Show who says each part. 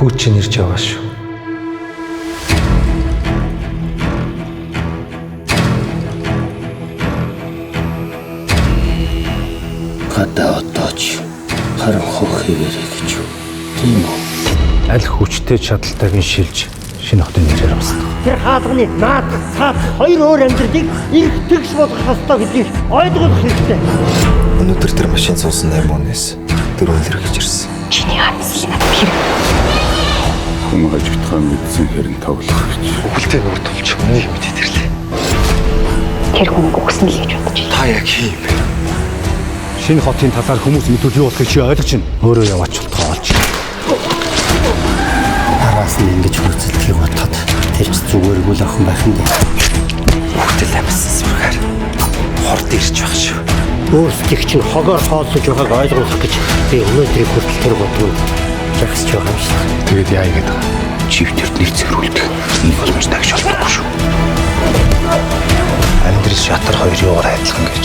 Speaker 1: Хүү чинь ирж байгаа шүү.
Speaker 2: Гадаа одооч харанхуй хэвээрээ гэж юу? Тийм үү?
Speaker 1: Аль хүчтэй чадалтайг нь шилж шинэ хотын нэрээр авсан.
Speaker 3: Тэр хаалганы наадах, саадах хоёр өөр амьдралыг эрх тэгш болгох ёстой гэдгийг ойлгох хэрэгтэй.
Speaker 4: Өнөөдөр тэр машин суусан 8 хүнээс дөрөв л эргэж ирсэн.
Speaker 5: Чиний харамсал надад хэрэг.
Speaker 6: Хүн хажигдахаа мэдсэн хэрэн тоглох гэж.
Speaker 4: Үхэлтэй нүүр тулж үнийг мэдээд ирлээ.
Speaker 5: Тэр хүн үгсэн л гэж бодож байна.
Speaker 4: Та яг хий юм бэ?
Speaker 1: Шинэ хотын талаар хүмүүс мэдвэл юу болохыг чи ойлгож байна. Өөрөө яваач болтгоо олж.
Speaker 2: Араас нь ингэж хөрцөлдөхийг бодоход тэр ч зүгээргүй л охин байх юм дээ.
Speaker 4: Үхтэл амьсан сүрхээр хурд ирж байх шүү.
Speaker 3: Өөрсдийг чинь хогоор хооллож байгааг ойлгох гэж би өнөөдрийг хүртэл тэр бодгоо жагсаж байгаа юм шиг.
Speaker 1: Тэгээд яа хийгээд байгаа.
Speaker 6: Чив тэрднийг цэврүүлдэг. Энэ боломж тагш олдохгүй шүү.
Speaker 4: Амьдрал шатар хоёр юугаар адилхан гэж